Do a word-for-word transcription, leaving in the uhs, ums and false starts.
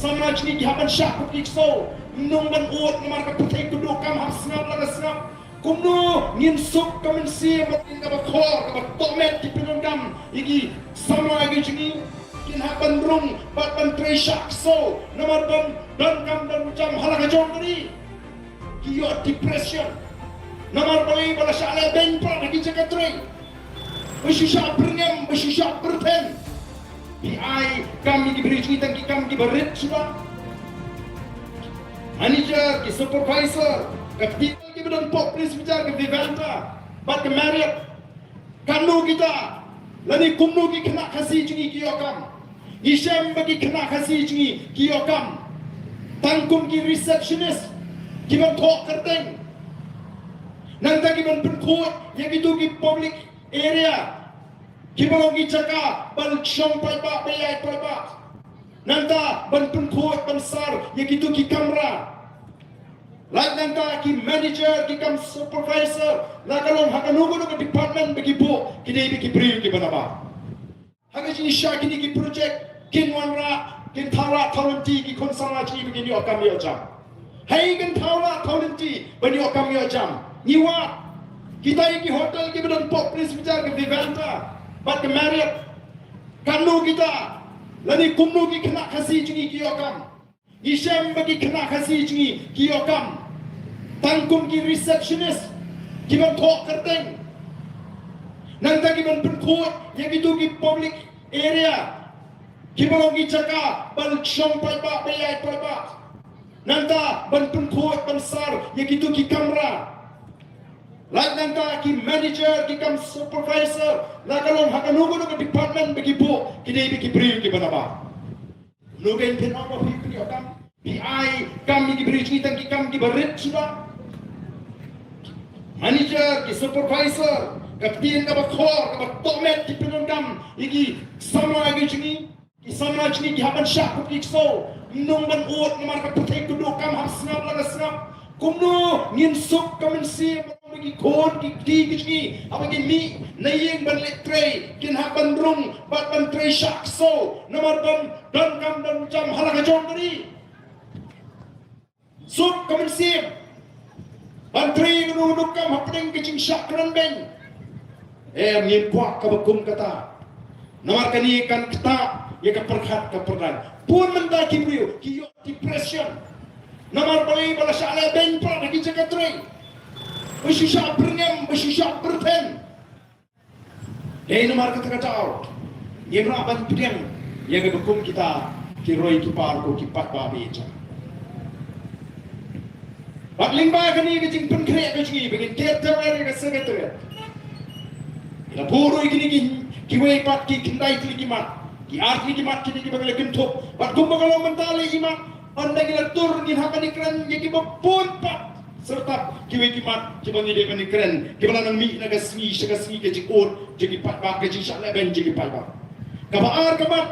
Samla jong ngi ki hap ban shah kum ki ksew, ym nang ban ud namar ka pyrthei ka duh kam hap sngap la ka sngap. Kumno ngin suk ka mynsiem bad ngin kaba khor kaba tohmet ki pyndonkam ïa ki samla ki jong ngi? Kin hap ban rung bad ban trei shah ksew namar ban donkam donkam ha la ka jong ka ri. Ki ïoh depression namar balei ba la shah leh beiñ palat ha ki jaka trei. Ba shu shah byrngem, ba shu shah byrthen. Ki ai kam ïa ki briew jong ngi tang ki kam kiba rit shuwa. Manager, ki supervisor, ka ktien kiba don pop, please, bitar ka Vivanta bad ka Marriott. Katno kita, lane kumno ki khynnah Khasi jong ngi ki ïoh kam? Ngi shem ba ki khynnah Khasi jong ngi ki ïoh kam tang kum ki receptionist kiba thoh kyrteng. Nangta ki ban pynkhuid ïa kito ki public area kiba long ki jaka ban shong paidbah, ba ïaid paidbah. Nangta ban pynkhuid ban sar ïa kito ki kamra. Lait nangta ki manager, ki kam supervisor, la ka long ha kano kano ka department ba ki buh, ki dei ba ki briew kiba nabar. Ha ka jingshisha kine ki project kin wanrah, kin thaw rah thaw lynti ki khun samla jong ngi ba kin ïoh kam ïoh jam. Hei, kin thaw rah thaw lynti ban ïoh kam ïoh jam. Ngi wad kita ïa ki hotel kiba don pop, please, bitar ka Vivanta bad ka Marriott. Katno kita, lane kumno ki khynnah Khasi jong ngi ki ïoh kam? Ngi shem ba ki khynnah Khasi jong ngi ki ïoh kam tang kum ki receptionist kiba thoh kyrteng. Nangta ki ban pynkhuid ïa kito ki public area kiba long ki jaka ban shong paidbah, ba ïaid paidbah. Nangta ban pynkhuid ban sar ïa kito ki kamra. Lait nangta ki manager, ki kam supervisor, la ka long ha kano kano ka department ba ki buh, ki dei ba ki briew kiba nabar. Nangta phin ong ba phi, phi ïoh kam, phi ai kam ïa ki briew jong ngi tang ki kam kiba rit shuwa. Manager, ki supervisor, ka ktien kaba khor kaba tohmet ki pyndonkam ïa ki samla ki jong ngi. Ki samla jong ngi ki hap ban shah kum ki ksew, ym nang ban ud namar ka pyrthei ka duh kam hap sngap la ka sngap. Kumno ngin suk ka mynsiem ba ki khun ki kti ki jong ngi haba ki mih na ïing ban leit trei, kin hap ban rung bad ban trei shah ksew namar ban donkam donkam ha la ka jong ka ri? Suk ka mynsiem ban trei kano kano ka kam hapdeng ka jingshah kren beiñ. Em, ngim kwah kaba kum kata. Namar kane kan ktah ïa ka pyrkhat ka pyrthei. Bun mynta ki briew ki ïoh depression namar balei ba la shah leh beiñ palat ha ki jaka trei. Ba shu shah byrngem, ba shu shah byrthen. Dei namar kata ka daw ngim lah ban pdiang ïa kaba kum kita ki roi ki par ko ki paidbah ba ïeit. Bad lyngba kane ka jingpynkhreh ka jong ngi ba ngin ker tewel ïa ka Secretariat, la buh ruh ïa kine ki, kiwei pat ki khyndai tylli ki mat, ki ar tylli ki mat kine kiba ngi la kynthup. Bad kumba ka long mynta lei ki mat, ynda ngi la tur ngin hap ban ïakren ïa kiba bun pat. Syrtap kiwei ki mat kiba ngi dei ban ïakren, kiba la nang mih na ka sngi sha ka sngi, ka jingud jong ki paidbah, ka jingshah leh beiñ jong ki paidbah. Kaba ar ka mat